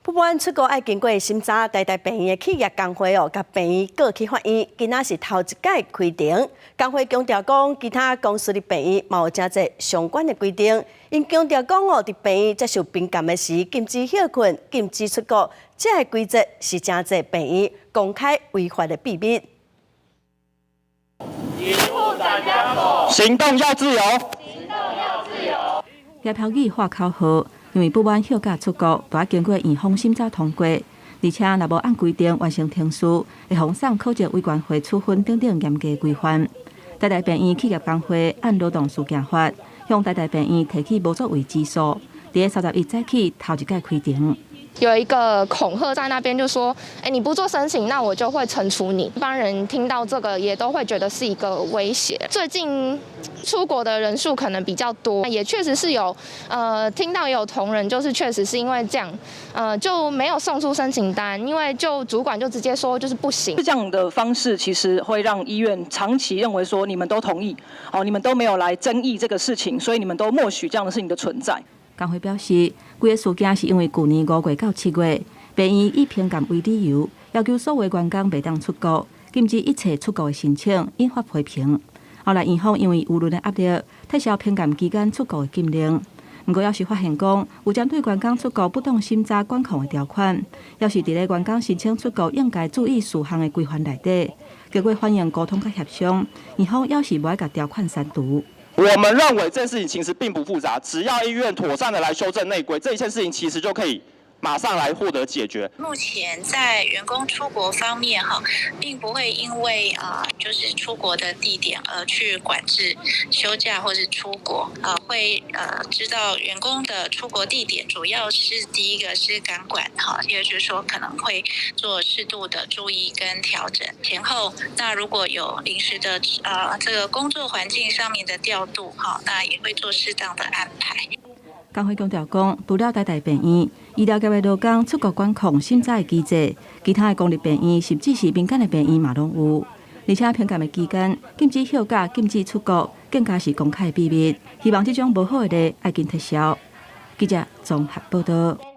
不滿出國愛經過審查，台大病院的企業工會哦，共病院告去法院，今仔是頭一擺開庭。工會強調講，其他公私立病院嘛有誠濟相關的規定。𪜶強調講哦，佇病院接受評鑑的時，禁止歇睏、禁止出國，這个規則是誠濟病院公開違法的秘密。行動要自由。行動要自由。葉標語喊口號。因為不滿休假出國，都愛經過院方審查通過，而且若無按規定完成程序，會予送考績委員會處分等等嚴格規範。台大病院企業工會按勞動事件法，向台大病院提起無作為之訴，佇31早起頭一擺開庭。有一個恐嚇在那邊，就說：欸，你不做申請，那我就會懲處你。一般人聽到這個也都會覺得是一個威脅。最近出國的人數可能比較多，也確實是有，聽到有同仁就是確實是因為這樣，就沒有送出申請單，因為就主管就直接說就是不行。這樣的方式其實會讓醫院長期認為說你們都同意，哦，你們都沒有來爭議這個事情，所以你們都默許這樣的事情的存在。工會表示，規个事件是因為舊年5月到7月，病院以評鑑為理由，要求所有員工袂當出國，禁止一切出國的申請，引發批評。後來院方因為輿論的壓力，撤銷評鑑期間出國的禁令。毋過，猶是發現講有針對員工出國不當審查管控的條款，猶是佇咧員工申請出國應該注意事項的規範內底，結果反映溝通佮協商，院方猶是無愛共條款刪除。我們認為這件事情其實並不複雜，只要醫院妥善的來修正內規，這一件事情其實就可以馬上來獲得解決。目前在員工出國方面，哈，並不會因為啊，就是出國的地點而去管制休假或是出國啊，會知道員工的出國地點，主要是第一個是感管哈，第二就是說可能會做適度的注意跟調整前後。那如果有臨時的這個工作環境上面的調度哈，那也會做適當的安排。工會強調講，除了台大病院醫療業的勞工出國管控審查的機制，其他的公立病院甚至是民間的病院嘛攏有。而且評鑑的期間禁止休假、禁止出國，更加是公開秘密。希望這種無好的例愛緊撤銷。記者綜合報道。